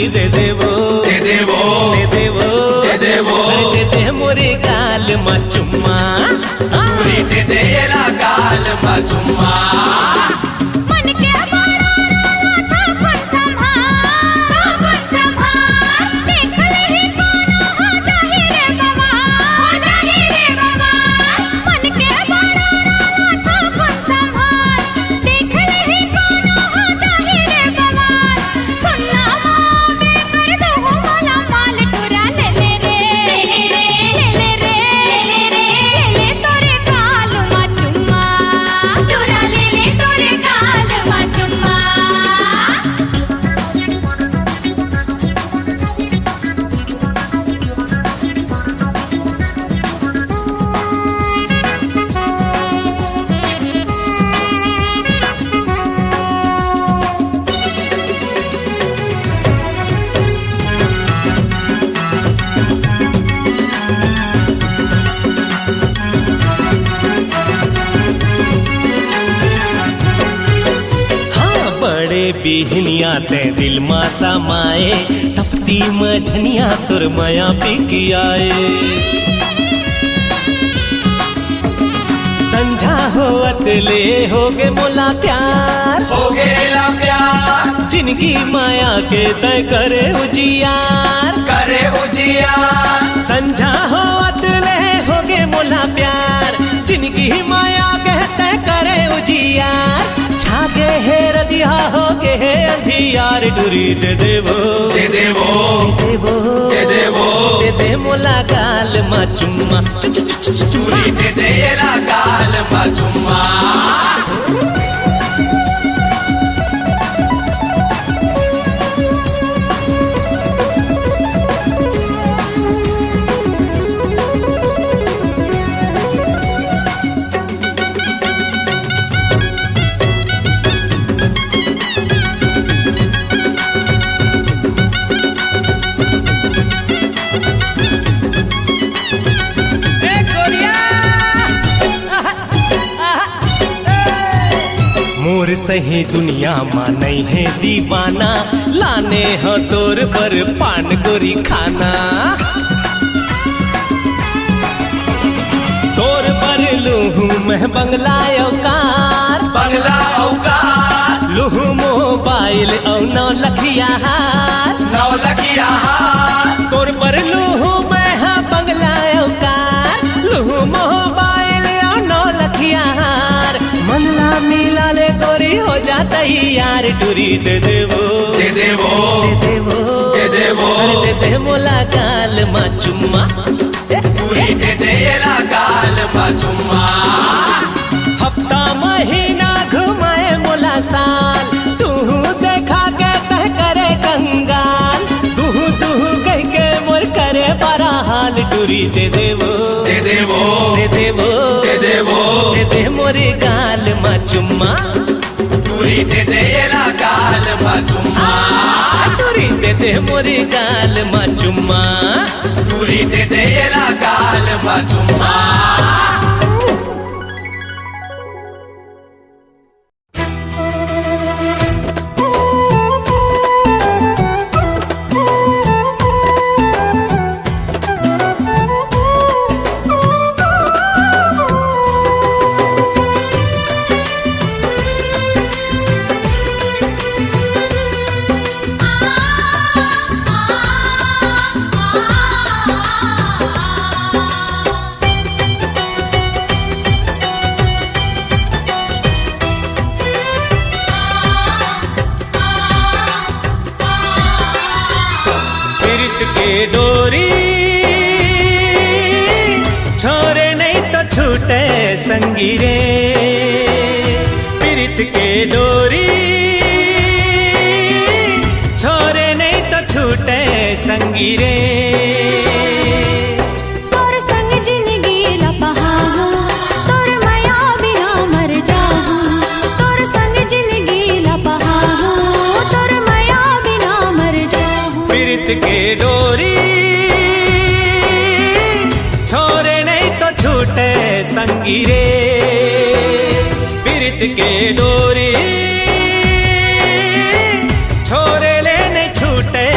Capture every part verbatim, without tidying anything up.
दे देवो, दे देवो, दे देवो, दे देवो। अरे दे दे मोरे गाल मा चुम्मा। हाँ। टूरी दे दे एला गाल मा चुम्मा। मन के बड़ा रोला था, अपन संभाल, अपन संभाल। देख लेही कोनो हो जाही रे बवाल, हो जाही रे बवाल। मन के बड़ा रोला था, अपन संभाल। देख लेही कोनो हो जाही रे बवाल। सुनना वो बेकर दहू मोला माल। टूरा ले ले रे, ले ले रे, ले ले रे, ले ले रे, ले ले तोरे गाल मा चुम्मा। टूरा ले ले तोरे गाल मा चुम्मा। हाँ, बड़े बिहनिया ते दिल मा समाए, तपती मझनिया तोर मया पिकियाए। संझा होवत ले होगे मोला प्यार, होगे ला प्यार। जिनगी माया के तय करे उजियार, करे उजियार। संझा होवत ले होगे मोला प्यार, जिनगी माया के तय करे उजियार। छागे हे रतिहा होगे हे अंधियार। टूरी दे देवो, दे देवो, दे देवो, दे देवो। दे दे मोला गाल मा चुम्मा। चु-, चु-, चु-, चु-, चु-, चुम्मा। टूरी दे दे एला गाल मा चुम्मा। ए गोरिया। मोर सही दुनिया मा नइ हे दीवाना, लाने ह तोर बर पान गोरी खाना। तोर बर लूहूँ मैं बंगला अउ कार, बंगला अउ कार। लूहूँ मोबाइल अउ नौ लखिया हार, नौ लखिया हार। तोर बर लूहूँ मैं हा बंगला अउ कार, लूहूँ मोबाइल अउ नौ लखिया हार। मन ला मिला ले गोरी हो जा तैयार। टूरी दे देवो, दे देवो, दे देवो, दे देवो। अरे दे दे मोला गाल मा चुम्मा। टूरी दे दे एला गाल मा चुम्मा। हफ्ता महीना घुमाए मोला साल, तुहू देखा के तह करे कंगाल। तुहू तुहू कह के मोर करे बड़ा हाल। टूरी दे देवो, दे देवो, दे देवो, दे देवो। दे दे मोरे गाल मा चुम्मा। टूरी दे दे एला गाल मा चुम्मा। आ, टूरी दे दे मोरे गाल मा चुम्मा। टूरी दे दे एला गाल मा चुम्मा। पीरित के डोरी छोरे नहीं तो छूटे संगी रे। पीरित के डोरी छोरे नहीं तो छूटे संगी रे। तोर संग जिंदगी ला पहाहूँ, तोर मया बिना मर जाहूँ। तोर संग जिंदगी ला पहाहूँ, तोर मया बिना मर जाहूँ। पीरित के डोरी छोरे नहीं तो छूटे संगी रे। पीरित के डोरी छोरे ले नहीं छूटे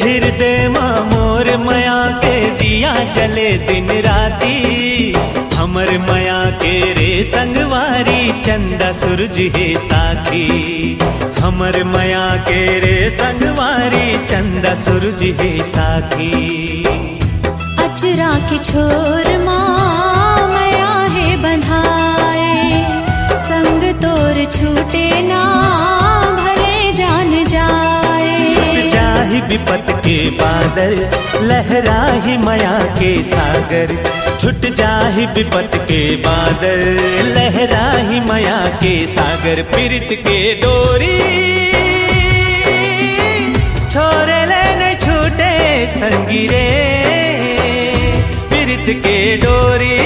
हृदय मा मोर मया के दिया जले दिन राती, हमर मया के रे संगवारी चंदा सूरज हे साखी, हमर मया के रे संगवारी चंदा सूरज हे साखी। अचरा के छोर मा मया हे बंधाए, संग तोर छूटे ना भले जान जाए। छूट जाहि विपत के बादल, लहराहि मया के सागर। छूट जाहि विपत के बादल, लहराहि मया के सागर। पीरित के डोरी छोरे ले नइ छूटे संगी रे, पीरित के डोरी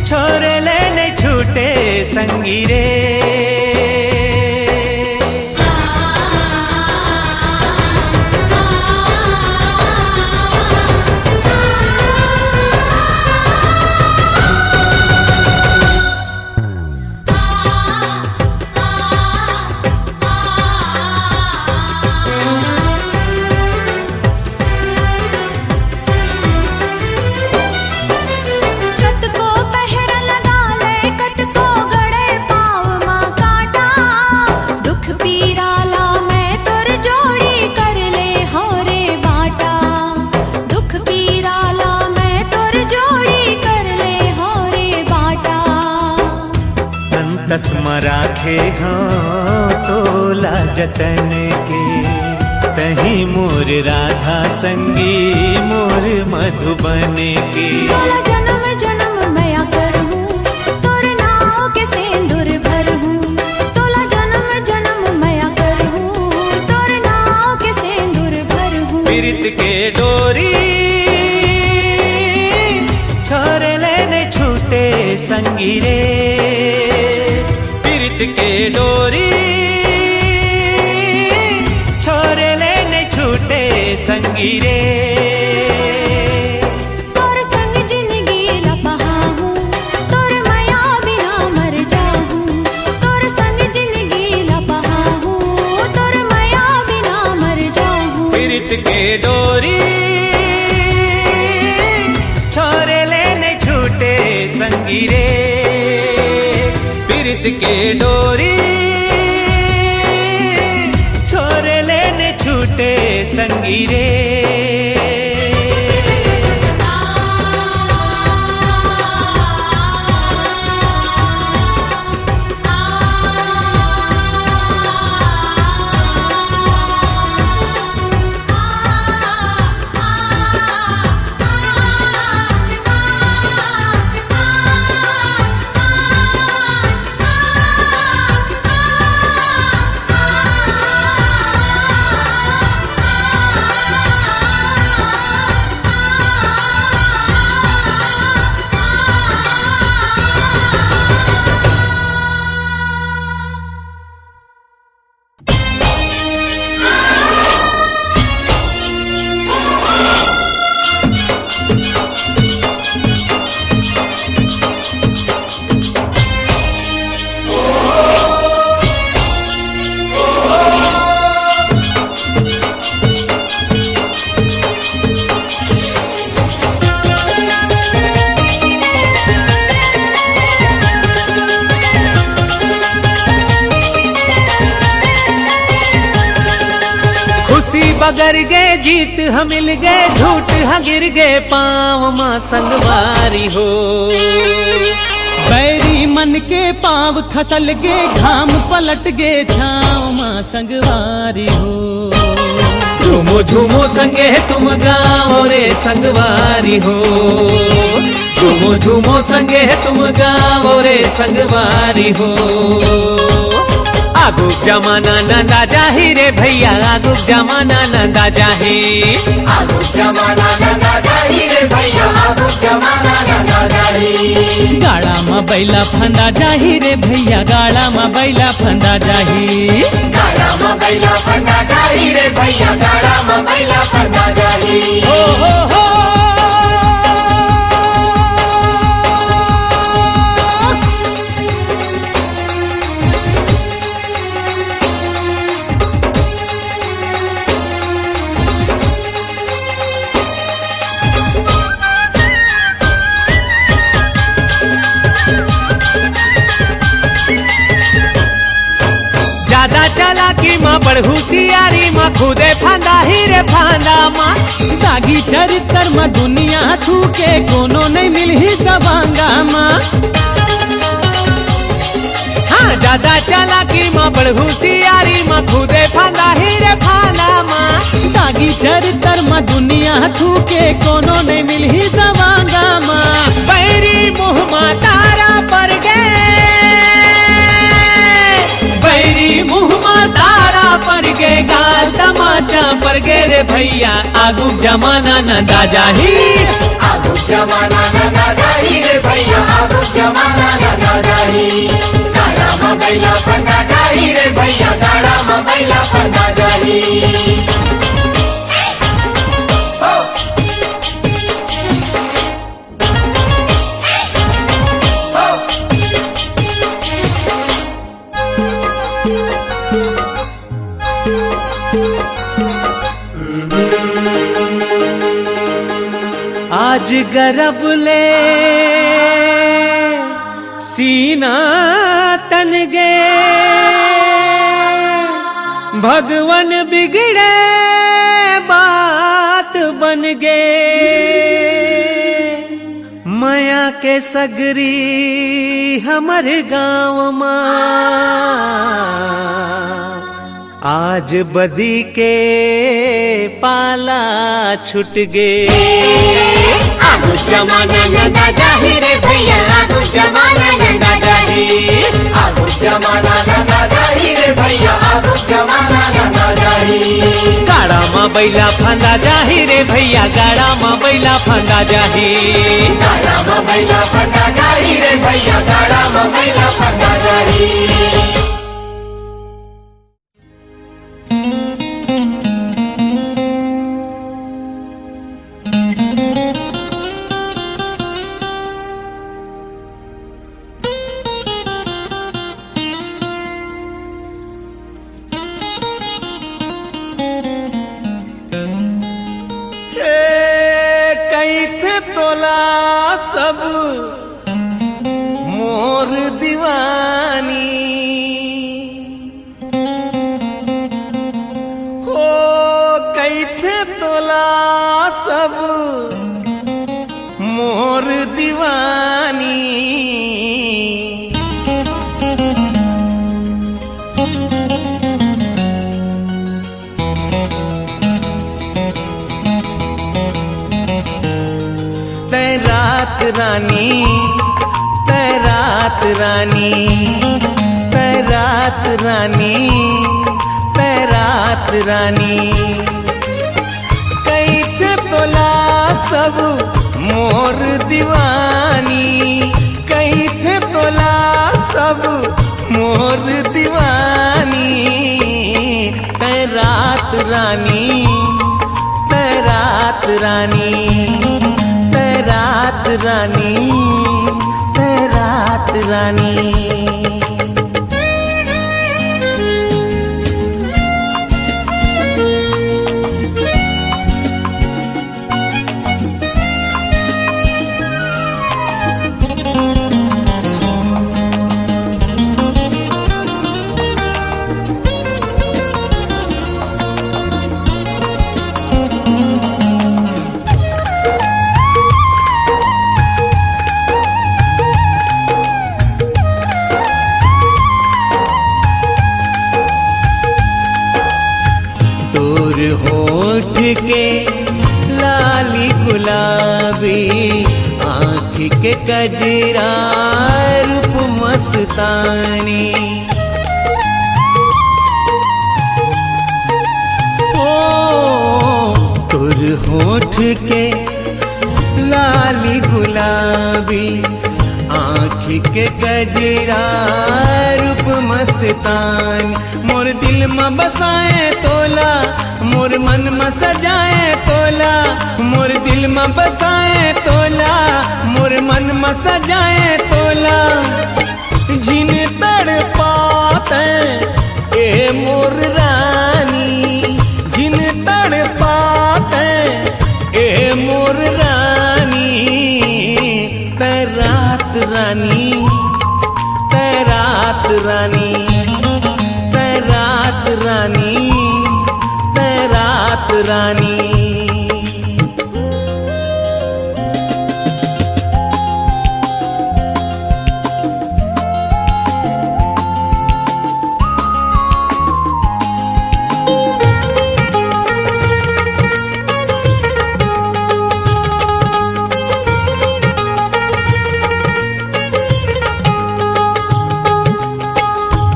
छोरे ले नइ छूटे संगी रे। कतको पहरा लगा ले, कतको गड़े पाँव मा कांटा। दुख पीरा ला मैं तोर जोड़ी कर ले हौं रे बाटा। दुख पीरा ला मैं तोर जोड़ी कर ले हौं रे बाटा। अंतस म राखे हौं तोला जतन के, तहीं मोर राधा संगी मोर मधुबन के। तोला जनम जनम मया करहूँ, तोर नाव के सेंदुर भरहूँ। तोला जनम जनम मया करहूँ, तोर नाव के सेंदुर भरहूँ। पीरित के डोरी छोरे ले नइ छूटे संगी रे, पीरित के डोरी छोरे ले नइ छूटे संगी रे। तोर संग जिंदगी ला पहाहूँ, तोर मया बिना मर जाहूँ। तोर संग जिंदगी ला पहाहूँ, तोर मया बिना मर जाहूँ। पीरित के डोरी छोरे ले नइ छूटे संगी रे, पीरित के डोरी छोरे ले नइ छूटे संगी रे। खुशी बगर गे, जीत ह मिल गे, झूठ ह गिर गे पाँव मा संगवारी हो। बैरी मन के पाँव खसल गे, घाम पलट गे छाँव मा संगवारी हो। झूमो झूमो संगे तुम गाँव रे संगवारी हो। झूमो झूमो संगे तुम गाँव रे संगवारी हो। आगुक जमाना नंदा जाही रे भैया, आगुक जमाना नंदा जाही। आगुक जमाना नंदा जाही रे भैया, आगुक जमाना नंदा जाही। गाड़ा म बैला फंदा जाही रे भैया, गाड़ा म बैला फंदा जाही। गाड़ा म बैला फंदा जाही रे भैया, गाड़ा म बैला फंदा जाही। हो, हो, हो। जादा चालाकी मा, बड़ हुसियारी मा, खुदे फांदा ही रे फांदा मा। दागी चरित्र मा दुनिया थूके, कोनो नहीं मिलही सवांगा मा। हाँ, जादा चालाकी मा, बड़ हुसियारी मा, खुदे फांदा ही रे फांदा मा। दागी चरित्र मा दुनिया थूके, कोनो नहीं मिलही सवांगा मा। बैरी मुँह मा तारा पर गे, बैरी मुँह मा तारा पर गे, गाल तमाचा पर गे रे भैया, आगू जमाना न दाजा ही। आगू जमाना न दाजा ही रे भैया, आगू जमाना न दाजा ही। गाड़ा मा बैला फंदा जाही रे भैया, गाड़ा मा बैला फंदा जाही। आज गरब ले सीना तन गे, भगवन बिगड़े बात बन गे। मया के सगरी हमर गाँव मा आज बदी के पाला छुट गे। आगू जमाना न दादा ही रे भैया, आगू जमाना न दादा ही। आगू जमाना न दादा ही रे भैया, आगू जमाना न दादा ही। गाड़ा मा बैला फंदा जाही रे भैया, गाड़ा मा बैला फंदा जाही। गाड़ा मा बैला फंदा जाही रे भैया, गाड़ा मा बैला फंदा जाही। ए, कइथे तोला सब मोर दीवानी। हो कइथे तोला सब मोर दीवानी। तैं रात रानी, तैं रात रानी, तैं रात रानी, तैं रात रानी। कइथे तोला सब मोर दीवानी, कइथे तोला सब मोर दीवानी। तैं रात रानी, तैं रात रानी, तैं रात रानी, तैं रात रानी। तोर होठ के लाली गुलाबी, आँख के कजरा रूप मस्तानी। ओ, तोर होठ के लाली गुलाबी, आँख के कजरा रूप मस्तान। मोर दिल म बसाए तोला, मोर मन म सजाए तोला, मोर दिल म बसाए तोला, मोर मन म सजाए तोला। जिन तड़पाते ए मोर रानी, जिन तड़पाते ए मोर रानी। तैं रात रानी, तैं रात रानी, तैं रानी, तैं रात रानी।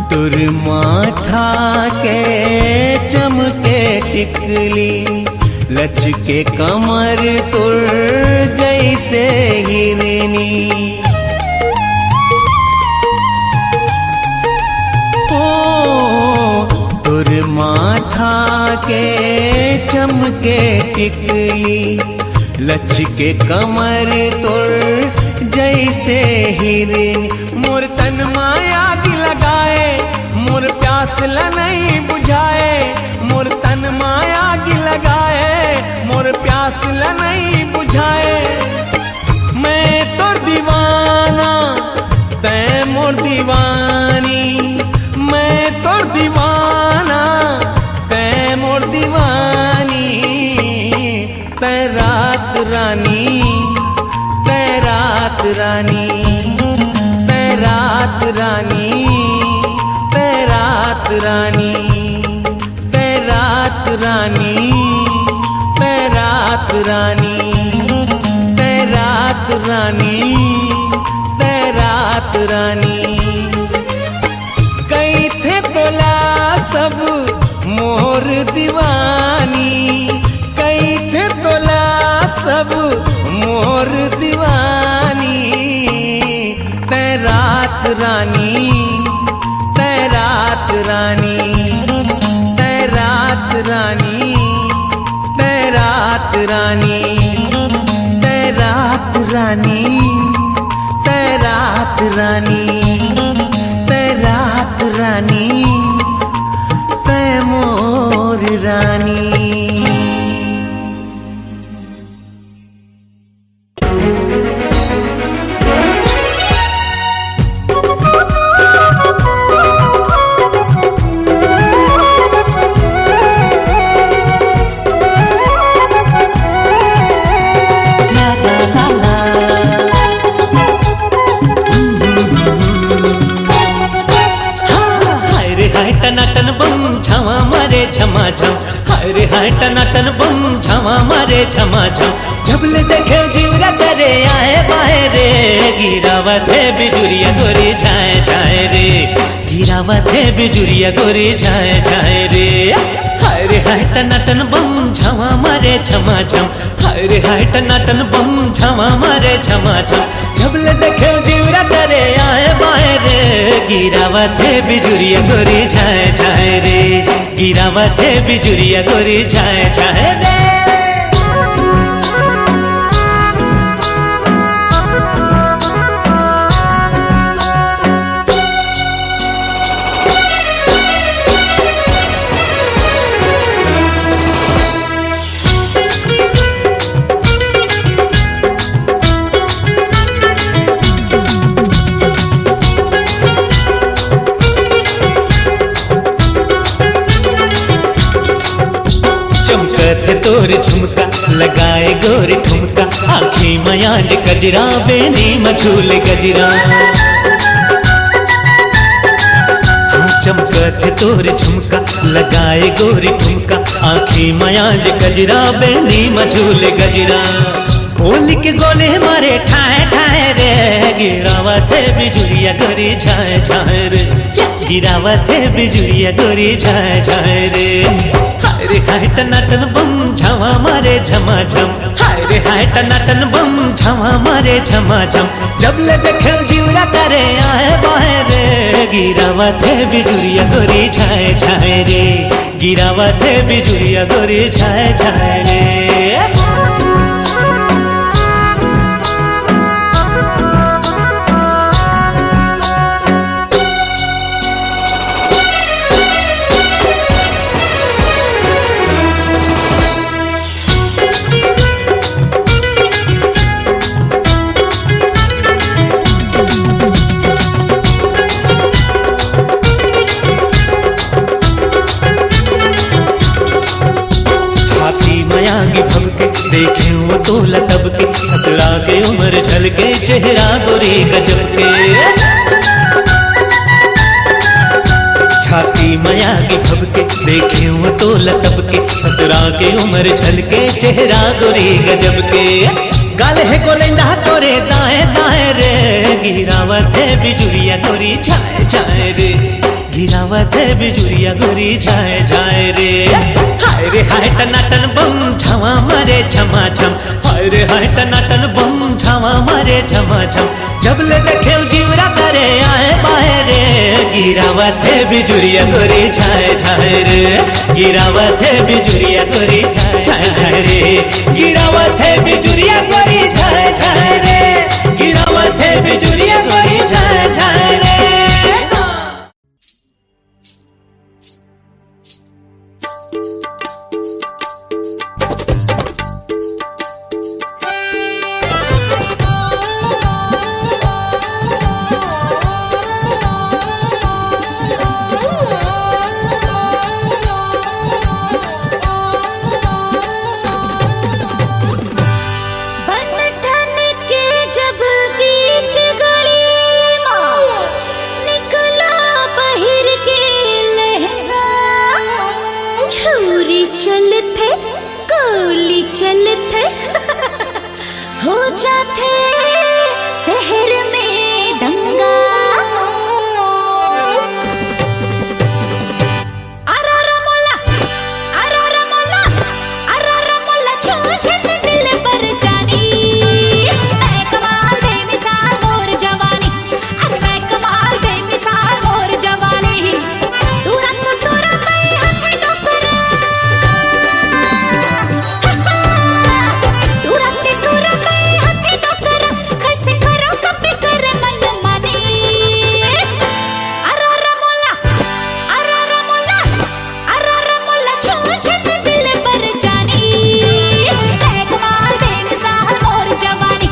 तोर माथा के चमके टिकली, लचके कमर तोर जैसे हिरनी। ओ, तोर माथा के चमके टिकली, लचके कमर तोर जैसे हिरनी। मोर तन मा आगी लगाए, मोर प्यास ल नइ बुझाए। मोर तन मा आगी लगाए, मोर प्यास ल नइ बुझाए। मैं तोर दीवाना, तैं मोर दीवानी। मैं तोर दीवाना, तैं मोर दीवानी। तैं रात रानी, तैं रात रानी, तैं रात रानी, तैं रात रानी, तैं रात रानी, तैं रात रानी, तैं रात रानी, तैं रात रानी। कहिथे तोला सब मोर दीवानी, कहिथे तोला सब मोर दीवानी। तैं रात रानी, तैं रात रानी, तैं रात रानी, तैं रात रानी, तैं रात रानी, तैं रात रानी, तैं रात रानी, तैं मोर रानी। हाय रे हाय टनाटन बम, छावा मारे झमाझम। हाय रे हाय टनाटन बम, छावा मारे झमाझम। जब ले देखे जिउरा करे आए बाए रे, गिरावत हे बिजुरिया गोरी झाए झाए रे, गिरावत हे बिजुरिया गोरी झाए झाए रे। हाय रे हाय टनाटन बम, छावा मारे झमाझम। हाय रे हाय टनाटन बम, छावा मारे झमाझम। जब ले देखे जिउरा करे आए बाए रे, गिरावत हे बिजुरिया गोरी झाए झाए रे, गिरावत हे बिजुरिया गोरी झाए झाए रे। चमकत हे तोर झुमका, लगाए गोरी ठुमका, आँखी म आज गजरा, बेनी म झूले गजरा। हाँ, चमकत हे तोर झुमका, लगाए गोरी ठुमका, आँखी म आज गजरा, बेनी म झूले गजरा। ओली के गोले मारे ठाए ठाए रे, गिरावत हे बिजुरिया गोरी झाए झाए रे, गिरावत हे बिजुरिया गोरी झाए झाए रे। हाय रे हाय टनाटन बम, छावा मारे झमाझम। हाय रे हाय टनाटन बम, छावा मारे झमाझम। जब ले देखे जिउरा करे आए बाए रे, गिरावत हे बिजुरिया गोरी झाए झाए रे, गिरावत हे बिजुरिया गोरी झाए झाए रे। तोला तब के सतरा के उमर झलके, चेहरा गोरी गजब के। छाती मया के भबके, देखे वो तोला तब के सतरा के उमर झलके, चेहरा गोरी गजब के। गाल हे गोलेंदा तोरे दाएं दाएं रे, गिरावत हे बिजुरिया गोरी झाए झाए रे। गिरावत हे बिजुरिया गोरी झाए झाए रे। हाय रे हाय टनाटन बम झमा मारे झमा झम। हाय रे हाय टनाटन बम झमा मारे झमा झम। जब ले देखे जिवरा करे आए बाए रे। गिरावत हे बिजुरिया गोरी झाए झाए रे। गिरावत हे बिजुरिया गोरी झाए झाए रे। गिरावत हे बिजुरिया गोरी झाए झाए रे। गिरावत हे बिजुरिया गोरी झाए झाए रे। बन ठन के जब बीच गली मा निकला पहिर के लहंगा, छुरी चलथे, गोली चलथे, हो जाथे शहर में दंगा। अरारा मोला, अरारा मोला, अरारा मोला छू झन दिल पर जानी। मैं कमाल बेमिसाल मोर जवानी, अरे मैं कमाल बेमिसाल मोर जवानी। तुरंत तुरंत हथे टोकरा, तुरंत तुरंत हथे टोकरा, कैसे करो सब कर मन मानी। अरारा मोला, अरारा मोला, अरारा मोला छू झन दिल पर जानी। मैं कमाल बेमिसाल मोर जवानी,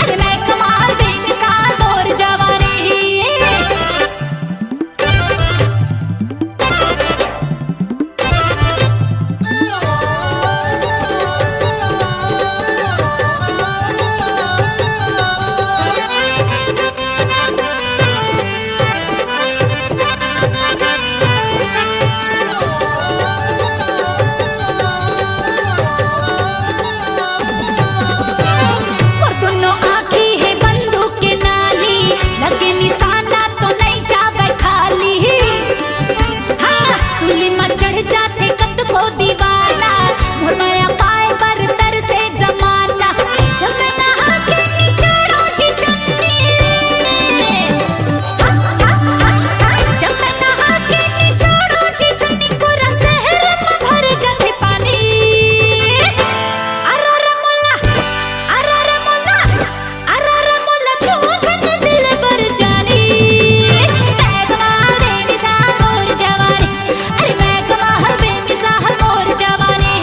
अरे मैं कमाल बेमिसाल मोर जवानी। मोर दुनो आँखी हे बंदूक के नाली, लगे निशाना तो नइ जावे खाली। हाँ, सूली म चढ़ जाथे कतको दीवाना, मोर मया पाए बर तरसे जमाना। जब मैं नहा के निचोड़ो जी चुन्नी, जब मैं नहा के निचोड़ो जी चुन्नी, पूरा शहर म भर जाथे पानी। अरारा मोला, अरारा मोला, अरारा मोला छू झन दिल पर जानी। मैं कमाल बेमिसाल मोर जवानी, अरे मैं कमाल बेमिसाल मोर जवानी।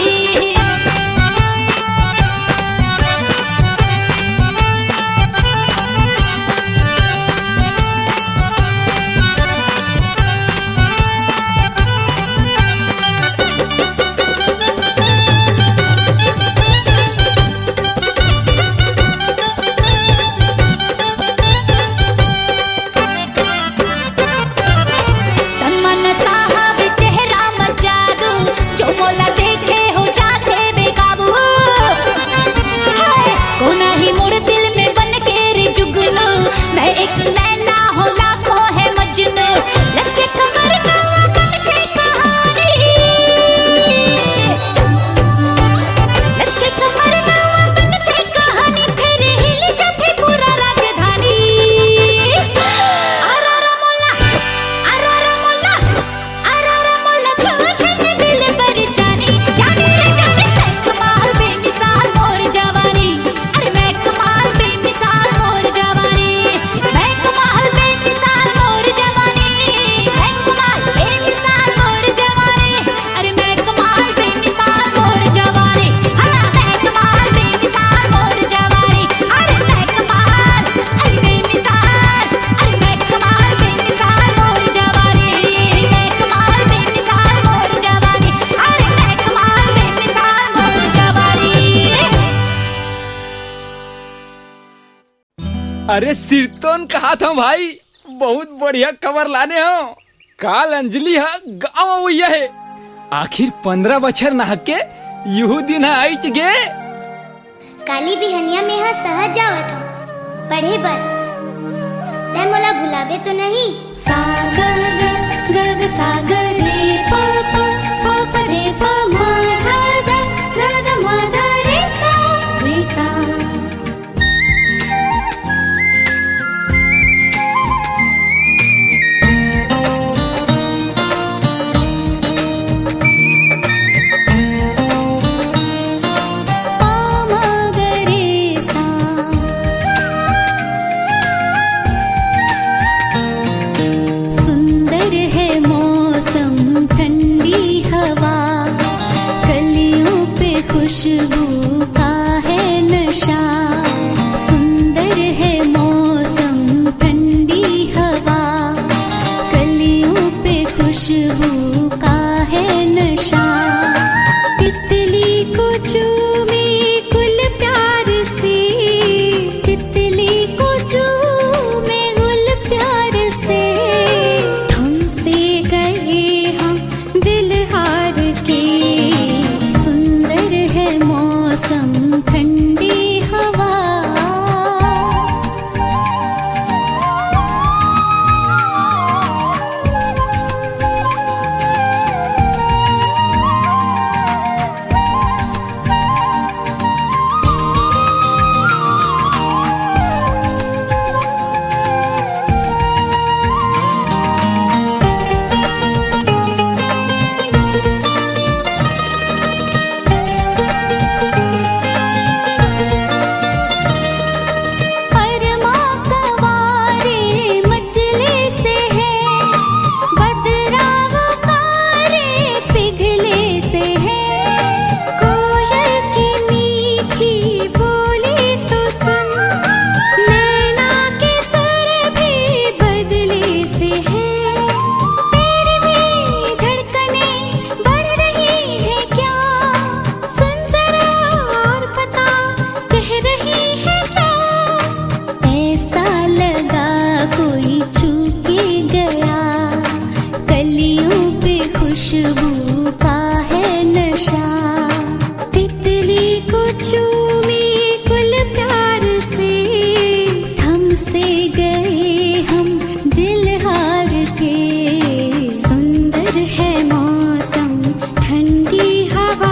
अरे सिरतोन कहात हंव भाई, बहुत बढ़िया खबर लाने हंव। काल अंजलि ह गांव अवइया हे। आखिर पंद्रह बछर नहाके इहू दिन ह आइच गे। काली बिहनिया मेंह सहर जावत हंव पढ़े बर, तैं मोला भुलाबे तो नहीं? सा ग ग, ग ग सा ग रे पा पा, पा पा रे पा मा धा धा, धा धा मा धा रे सा, रे सा। सुंदर है मौसम, ठंडी हवा, कलियों पे खुशबू का है नशा। सुंदर है मौसम, ठंडी हवा, कलियों पे खुशबू का है नशा। तितली को चूमे गुल प्यार से, तितली को चूमे गुल प्यार से, थम से गए हम दिल हार के। सुंदर है मौसम, ठंडी हवा। अरमा कवारे मचले से है, बदरा वो कारे पिघले से है। कोयल की मीठी बोली तो सुन, नैना के सुर भी बदले से है। तेरी भी धड़कनें बढ़ रही है क्या? सुन जरा और बता, कह रही है क्या? ऐसा लगा कोई छू के गया, कलियों पे खुशबू का है नशा। तितली को चूमे गुल प्यार से, थम से गए हम दिल हार के। सुंदर है मौसम, ठंडी हवा।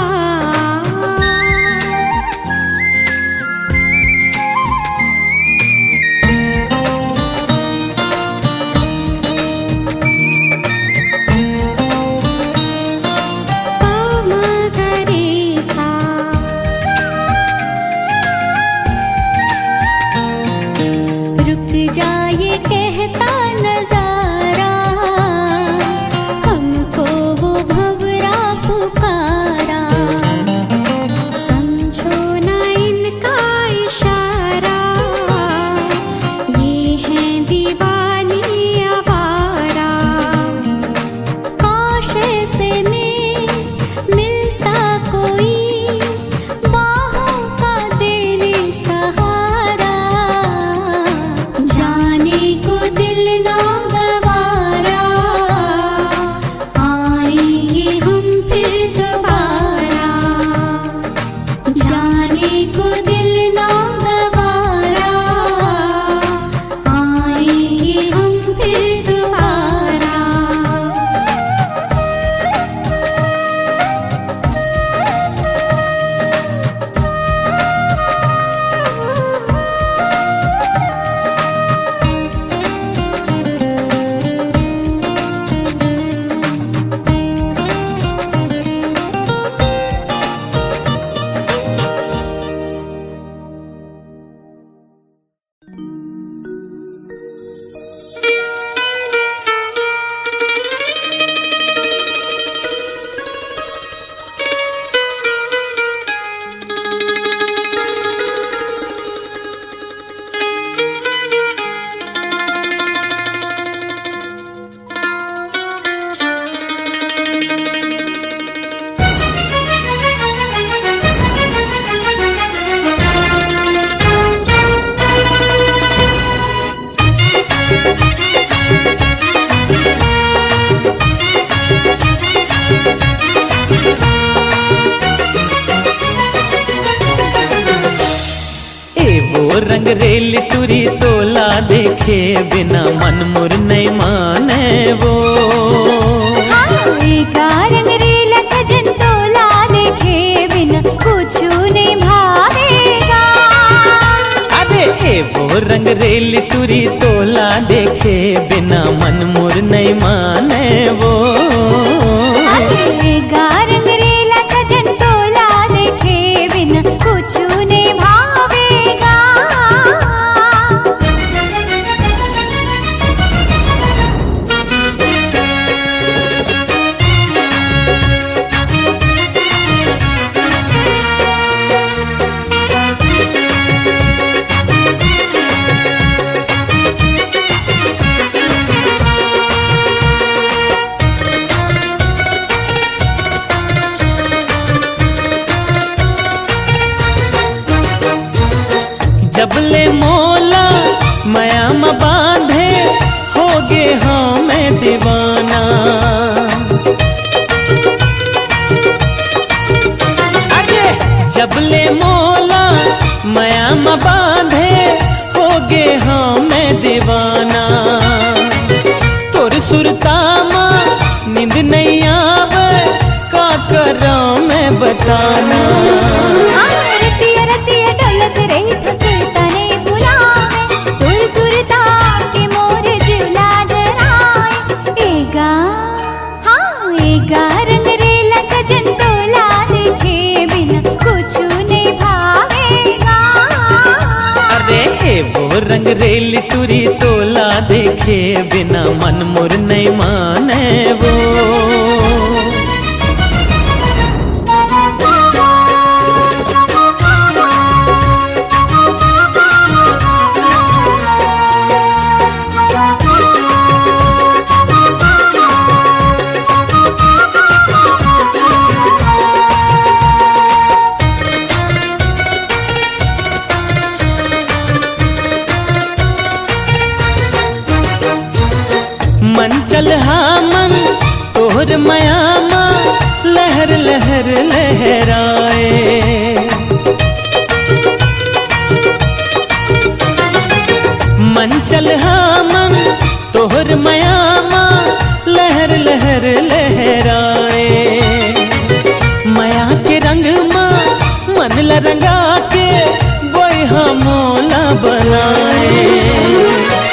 रेल टुरी तोला देखे बिना मन मोर नइ माने वो। हाँ, ए गा रंग रेला सजन तोला देखे बिना कुछु नइ भावे गा। अरे ए वो रंग रेल टुरी तोला देखे बिना मन मोर नइ माने वो। अरे ए गा रंग रेला सजन तोला देखे बिना कुछु नइ भावे गा। जब ले मोला मया म बांधे, होगे हंव मैं दीवाना। अरे जब ले मोला मया म बांधे, होगे हंव मैं दीवाना। तोर सुरता म नींद नइ आवय, का करंव मैं बता ना। हाँ, रतिया रतिया डोलत रहिथंव, सुरता नइ भुलावय, तोर सुरता के मोर जिव ला जरावय। ए गा, हाँ, ए गा रंग रेला सजन तोला देखे बिना कुछु नइ भावे गा। अरे ए वो रंग रेल टुरी तोला देखे बिना मन मोर नइ माने वो। मन चलहा मन तोहर मया म लहर लहर लहराए। मन चलहा मन तोहर मया म लहर लहर लहराए। मया के रंग म मन ल रंगा के बोइहा मोला बनाए।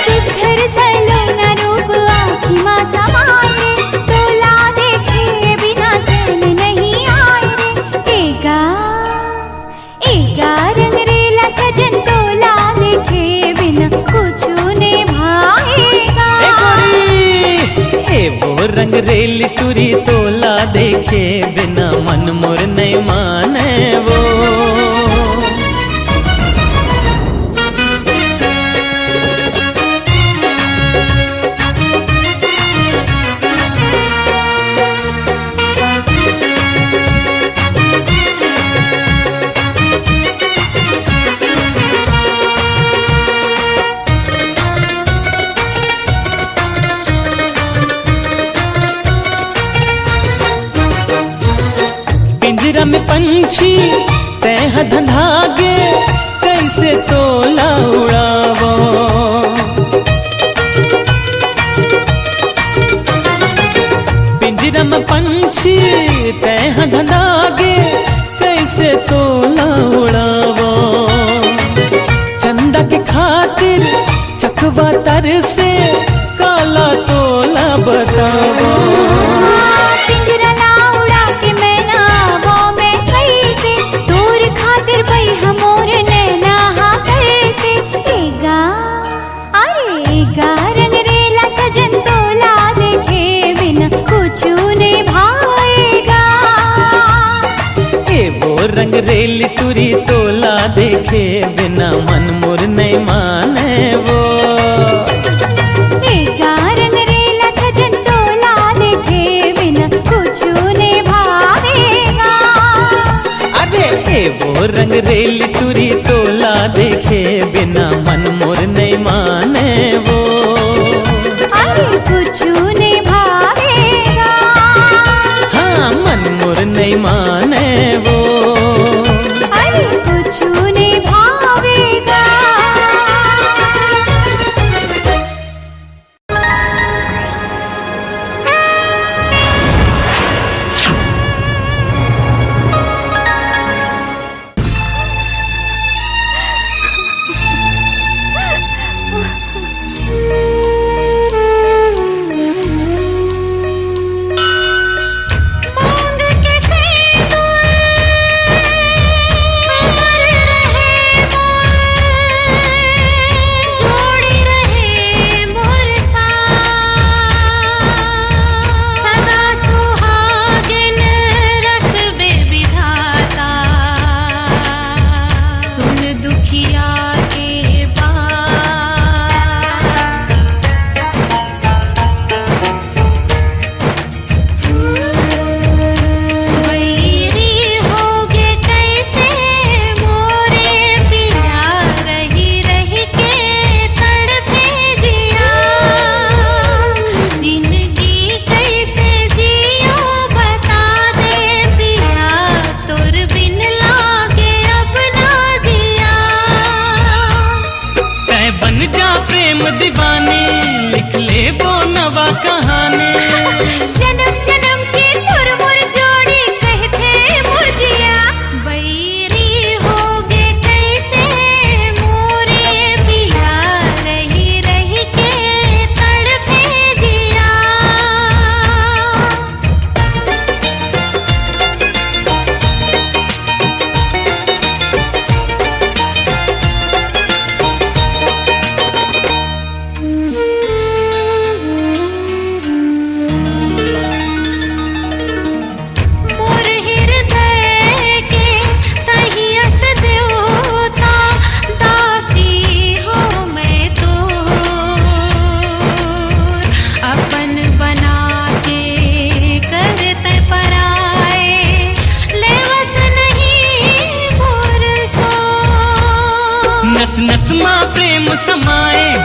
सुघर सलोना रूप आँखी म समाए रे, तोला देखे बिना चैन नहीं आए रे। ए गा, ए गा रंग रेला सजन तोला देखे बिना कुछु नइ भाए गा। ए गोरी, ए वो रंग रेल टुरी तोला देखे बिना मन मोर नइ माने वो। पिंजरा में पंछी तैं ह धंधा गे, कइसे तोला उड़ावंव। पिंजरा में पंछी तैं ह धंधा गे, कइसे तोला उड़ावंव। चंदा के खातिर चकवा तरसे, काला तोला बतावंव। पिंजरा ला उड़ा के मैना वो मैं कइसे, तोर खातिर बइहा मोर नैना हा कइसे। ए गा, अरे ए गा रंग रेला सजन तोला देखे बिना कुछु नइ भाए गा। ए वो रंग रेल टुरी तोला देखे बिना मन मोर नइ माने वो। ए गा रंग रेला सजन तोला देखे बिना कुछु नइ भावे गा। अरे ए वो रंग रेल टुरी तोला देखे बिना मन मोर नइ माने वो। अरे कुछु नइ भावे गा। हाँ, मन मोर नइ माने वो। अरे कुछु नइ भावे गा।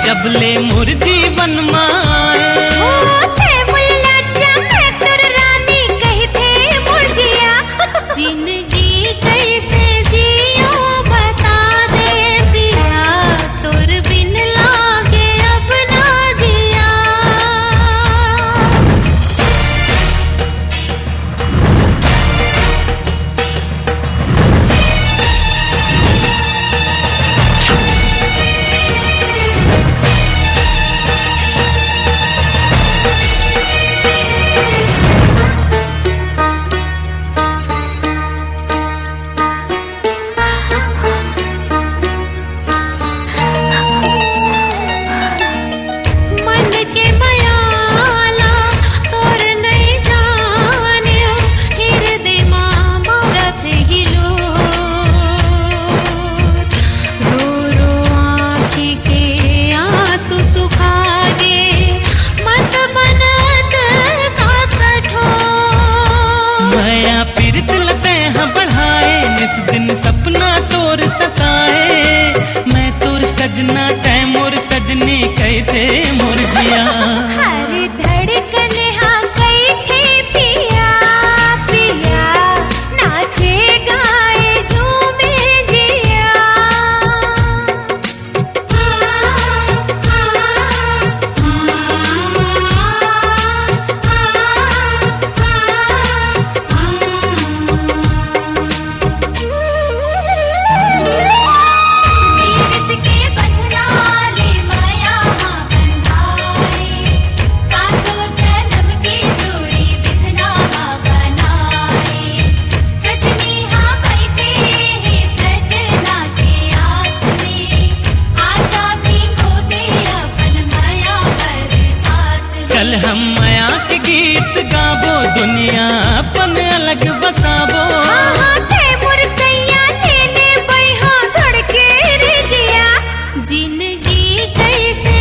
जब ले मोर जीवन माए। हो, ते मुल्ला जा, मैं तोर रानी कहिथे मोर जिया। जिंदगी कैसे जियो बता दे पिया, तोर बिन लागे अब ना जिया। मन के मयाला तोर नइ जानेव, हिरदे मा बरत हिलोर। रो रो आँखी के आंसू सुखा गे, मत बन अतका कठोर। मया पीरित ल तैं ह बढ़ाए, निस दिन सपना तोर सताए। मैं तोर सजना, तैं मोर सजनी, कहिथे मोर जिया। हर धड़कन हा कहिथे पिया, पिया, नाचे गाए झूमे जिया। पीरित के बंधना ले मया हा बंधाए, सातों जन्म के जोड़ी बिधना हा बनाए। सजनी हा बैठे हे सजना के आस में, आजा भिगो दे अपन मया बरसात में। चल हम मया के गीत गाबो, दुनिया अपन अलग बसाबो। हाँ, हाँ, ते मोर सैया, ते ले बैहा धड़के रे जिया। जिंदगी कैसे